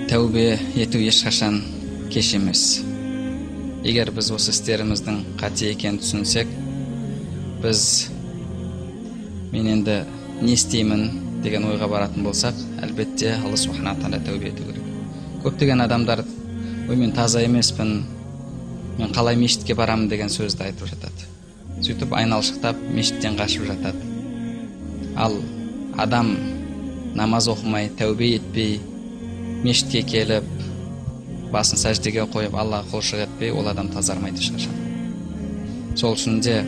Тәубе ету ешқашан кеш емес. Егер біз осы істеріміздің қате екенін түсінсек, біз мен енді не істеймін деген ойға баратын болсақ, әлбетте Алла субхана тағала тәубе ету керек. Көптеген адамдар ой, мен таза емеспін, мен қалай мешітке барамын деген сөзді айтып жатады. Сөйтіп айналшықтап мешіттен қашып жатады. Ал адам намаз оқымай, тәубе етпей, мешітке келіп, басын сәждеге қойып, Аллаға құлшылық етпей, ол адам тазармайды ешқашан. Сол үшін де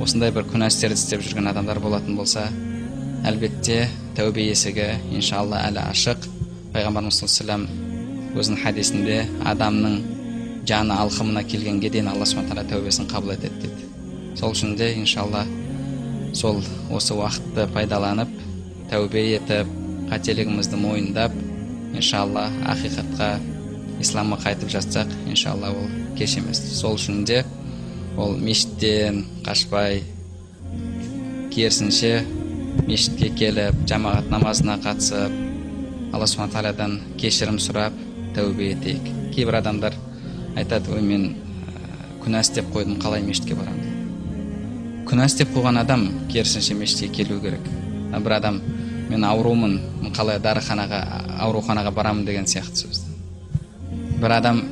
осындай бір күнә істерді істеп жүрген адамдар болатын болса, әлбетте тәубе есігі иншалла әлі ашық. Пайғамбарымыз саллаллаху алейхи вассалам өзінің хадисінде адамның жаны алқымына келгенге дейін Алла субхана тағала тәубесін қабыл етеді дейді. Сол үшін де иншалла сол осы уақытты пайдаланып, тәубе етіп, қателігімізді мойындап, иншалла ақиқатқа, исламға қайтып жатсақ, иншалла ол кеш емес. Сол үшін де ол мешіттен қашпай, керісінше мешітке келіп, жамағат намазына қатысып, Алла субхана тағаладан кешірім сұрап, тәубе етейік. Кейбір адамдар айтады, ой, мен күнә істеп қойдым, қалай мешітке барамын дейді. Күнә істеп қойған адам керісінше мешітке келу керек. Бір адам мен аурумын, мен қалай дәріханаға, ауруханаға барамын деген сияқты сөз. Бір адам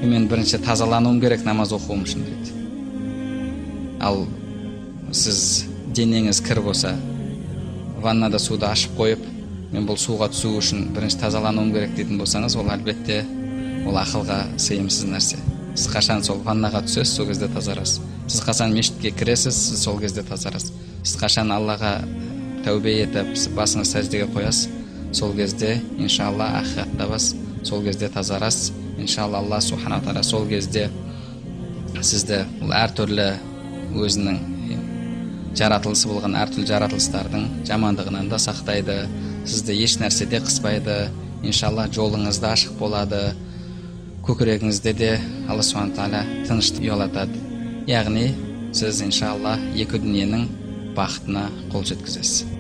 мен бірінші тазалануым керек намаз оқуым үшін дейді. Ал сіз денеңіз кір болса, ваннада суды ашып қойып, мен бұл суға түсу үшін бірінші тазалануым керек дейтін болсаңыз, ол әлбетте ол ақылға сыйымсыз нәрсе. Сіз қашан сол ваннаға түсесіз, сол кезде тазарасыз. Сіз қашан мешітке кіресіз, сіз сол кезде тазарасыз. Сіз қашан Аллаға тәубе етіп, басыңызды сәждеге қоясыз, сол кезде иншалла ақиқат табасыз, сол кезде тазарасыз. Иншалла Алла субхана тағала сол кезде сізді ол әртүрлі өзінің жаратылысы болған әртүрлі жаратылыстардың жамандығынан да сақтайды, сізді еш нәрседе қыспайды. Иншалла жолыңыз да ашық болады, көкірегіңізде де Алла субхана тағала тыныштық ұялатады. Яғни сіз иншалла екі дүниенің бақытына қол жеткізесіз.